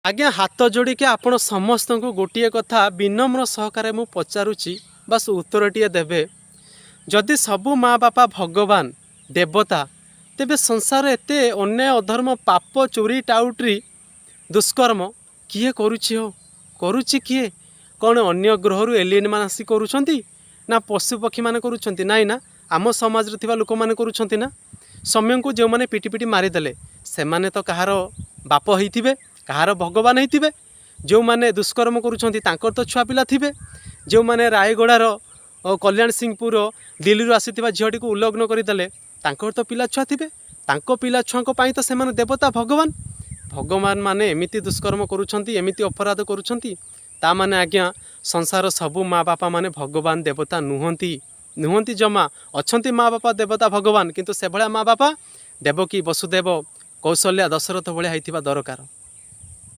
ଆଜ୍ଞା, ହାତ ଯୋଡ଼ିକି ଆପଣ ସମସ୍ତଙ୍କୁ ଗୋଟିଏ କଥା ବିନମ୍ର ସହକାରେ ମୁଁ ପଚାରୁଛି, ବାସ୍ ଉତ୍ତରଟିଏ ଦେବେ। ଯଦି ସବୁ ମା ବାପା ଭଗବାନ ଦେବତା, ତେବେ ସଂସାର ଏତେ ଅନ୍ୟାୟ, ଅଧର୍ମ, ପାପ, ଚୋରି, ଟାଉଟରି, ଦୁଷ୍କର୍ମ କିଏ କରୁଛି ହୋ? କରୁଛି କିଏ? କ'ଣ ଅନ୍ୟ ଗ୍ରହରୁ ଏଲିଏନ୍ ମାନେ ଆସି କରୁଛନ୍ତି ନା ପଶୁ ପକ୍ଷୀମାନେ କରୁଛନ୍ତି? ନାଇଁ ନା, ଆମ ସମାଜରେ ଥିବା ଲୋକମାନେ କରୁଛନ୍ତି ନା? ସୌମ୍ୟଙ୍କୁ ଯେଉଁମାନେ ପିଟି ପିଟି ମାରିଦେଲେ, ସେମାନେ ତ କାହାର ବାପ ହେଇଥିବେ, କାହାର ଭଗବାନ ହେଇଥିବେ। ଯେଉଁମାନେ ଦୁଷ୍କର୍ମ କରୁଛନ୍ତି, ତାଙ୍କର ତ ଛୁଆ ପିଲା ଥିବେ। ଯେଉଁମାନେ ରାୟଗଡ଼ାର କଲ୍ୟାଣ ସିଂହପୁର ଦିଲ୍ଲୀରୁ ଆସିଥିବା ଝିଅଟିକୁ ଉଲଗ୍ନ କରିଦେଲେ, ତାଙ୍କର ତ ପିଲା ଛୁଆ ଥିବେ। ତାଙ୍କ ପିଲା ଛୁଆଙ୍କ ପାଇଁ ତ ସେମାନେ ଦେବତା, ଭଗବାନ। ଭଗବାନ ମାନେ ଏମିତି ଦୁଷ୍କର୍ମ କରୁଛନ୍ତି, ଏମିତି ଅପରାଧ କରୁଛନ୍ତି, ତା ମାନେ ଆଜ୍ଞା ସଂସାର ସବୁ ମା ବାପା ମାନେ ଭଗବାନ ଦେବତା ନୁହନ୍ତି, ନୁହନ୍ତି ଜମା। ଅଛନ୍ତି ମା ବାପା ଦେବତା ଭଗବାନ, କିନ୍ତୁ ସେଭଳିଆ ମା ବାପା ଦେବକୀ, ବସୁଦେବ, କୌଶଲ୍ୟା, ଦଶରଥ ଭଳିଆ ହେଇଥିବା ଦରକାର।